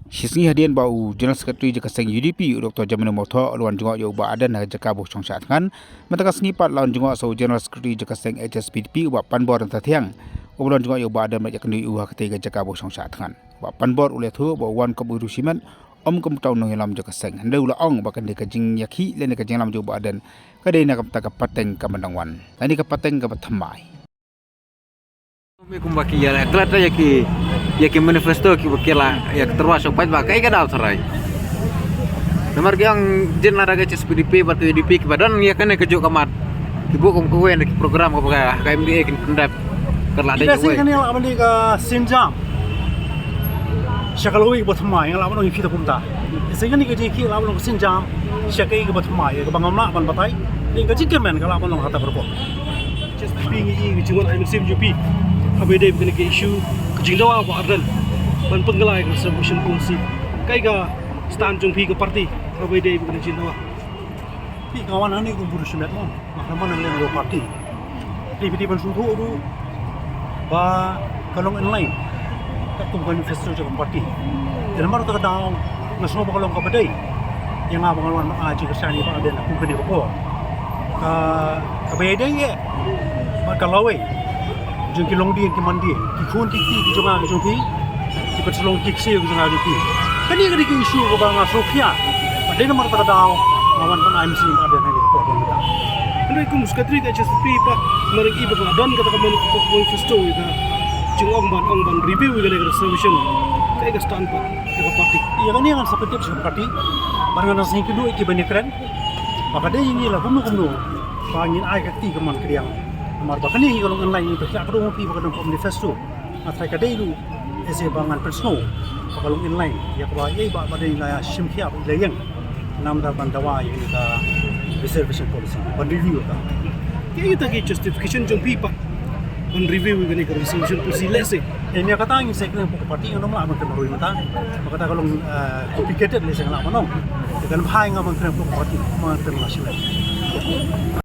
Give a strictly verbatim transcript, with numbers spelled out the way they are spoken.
Shi sngi hadien ba u General Secretary jong ka seng U D P, u Doctor Jamin Mawthoh, u la wan jngoh ïa u Bah Ardent ha ka jaka ba u shong shah thngan, mynta ka sngi pat la wan jngoh sa u General Secretary jong ka seng H S P D P, u Bah Panbor Ryntathiang, uba la wan jngoh ïa u Bah Ardent bad ïakynduh ïa u ha katei ka jaka ba u shong shah thngan. U Bah Panbor u la ïathuh ba u wan kum u riewshimet, ym kum uta u nongïalam jong ka seng. Hynrei u la ong ba kane ka jingïakhih lane ka jingïalam jong u Bah Ardent ka dei na ka bynta ka pateng kaba dang wan, lane ka pateng kaba thymmai. Me kumba ki ïa klet ïa ki, ïa ki manifesto kiba ki la ïa tyrwa sha u paidbah, kaei ka daw tharai? Namar ki ong jin lada ka H S P D P bad ka U D P kiba don ïa kane kajuh ka mat, ki buh kum kawei na ki program kaba ka, ka M D A kin pyndep, ka la dei kawei. Shisien kane lah ban dei ka sienjam sha ka lawei kaba thymmai, nga lah ban ong ïa phi ta kumta. Shisien kane ka jingïakhih lah ban long ka sienjam sha kaei kaba thymmai, kaba ngam lah ban batai. Dei ka jingkyrmen ka lah ban long hata ka por. Just phi ngi i ka jingwan ai mynsiem jong phi haba ïadei bad kane ka issue, ka jingdawa u Bah Ardent ban pynkylla ïa ka reservation policy. Kaei ka stand jong phi ka party haba ïadei bad kane ka jingdawa? Phi, nga wan hangne kum u riewshimet mo, nga khlem wan hangne kum u party. Phi, phi dei ban sngewthuh ruh ba ka long in line katkum ka manifesto jong ka party. Te namar kata ka daw nga sngew ba ka long kaba dei ïa nga ba ngan wan ban ai jingkyrshan ïa u Bah Ardent kum kane ka por. Ka, kaba ïadei ïa ka lawei jong ki longdien ki mandien, ki khun ki kti ki jong nga ki jong phi, ki pynslong ki ksiew ki jong nga jong phi. Kane ka dei ka issue kaba nga sngewkhia. Bad dei namar kata ka daw nga wan ban ai mynsiem ïa u Bah Ardent ha kane ka por mynta. Hynrei kum u Secretary ka H S P D P pat, nga ïohi ba ka la don kata ka mani-, ka manifesto ïa ka jingong ban, ong ban review ïa kane ka reservation. Kaei ka stand pat ïa ka party? Ïa kane ngan sa pyntip sha ka party. Bad ngan sa ïakynduh ïa ki ban ïakren. Ba ka dei ïa ngi la kumno kumno ba ngin ai ka kti ka mon ka diang. Namar ba kane hi ka long in line, ngi pyrkhat ka dei ma phi ba ka don ka manifesto. Nga tharai ka dei ruh, ese ba ngan pynsngew ba ka long in line ïa kaba ïa ba, ba dei la shim khia ba la ïeng. Namar ban dawa ïa ka reservation policy ban review ka. Ïa ita ki justification jong phi pat ban review ïa kane ka reservation policy, lehse. Eh, ïa kata ngi sa kren hapoh ka party, ngam lah ban kren marwei mynta. Ba kata ka long, eh, complicated, lehse nga lah ban ong. Te kan bha ïa nga ban kren hapoh ka party, ban kren national.